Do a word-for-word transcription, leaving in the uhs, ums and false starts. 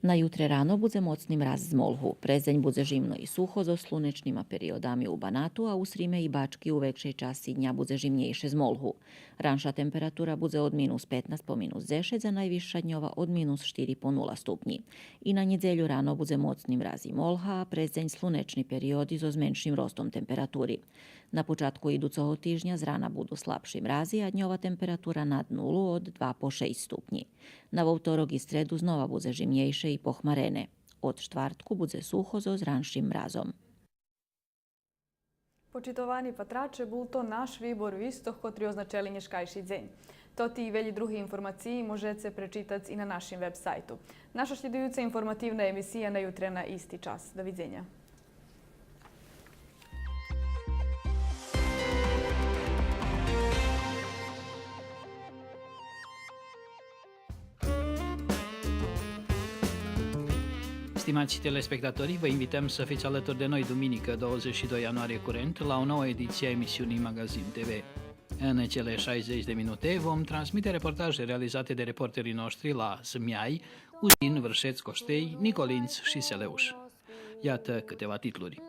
На ютре рано будзе моцни мраз з молгу. През дзень будзе жимно и сухо зоз слунечнима периодами у Банату, а у Сриме и Бачки у векшей часци дня будзе жимнєйше з молгу. Ранша температура будзе од минус петнац по минус дзешец, а найвисша дньова од минус штири по нула ступнї. И на нєдзелю рано будзе моцни мраз и молга, а през дзень слунечни периоди зоз меншим ростом температури. На початку идуцого тижня зрана буду слабши мрази, а дньова температура над нулу од два по шейсц ступнї. На вовторок и стреду знова будзе жимнєйше и похмарене. Од штвартку будзе сухо зоз раншим мразом. Почитовани патраче, бул то наш вибор вистох котри означели нєшкайши дзень. Тоти и велї други информациї можеце пречитац и на нашим веб-сайту. Наша шлїдуюца информативна емисия на ютре на исти час. Довидзеня. Stimats telespectatori, vă invităm să fiți alături de noi duminică, douăzeci și doi ianuarie curent, la o nouă ediție a emisiunii Magazin T V. În cele șaizeci de minute vom transmite reportaje realizate de reporterii noștri la Zmiaj, Uzin, Vârșeț, Coștei, Nicolinț și Seleuș. Iată câteva titluri.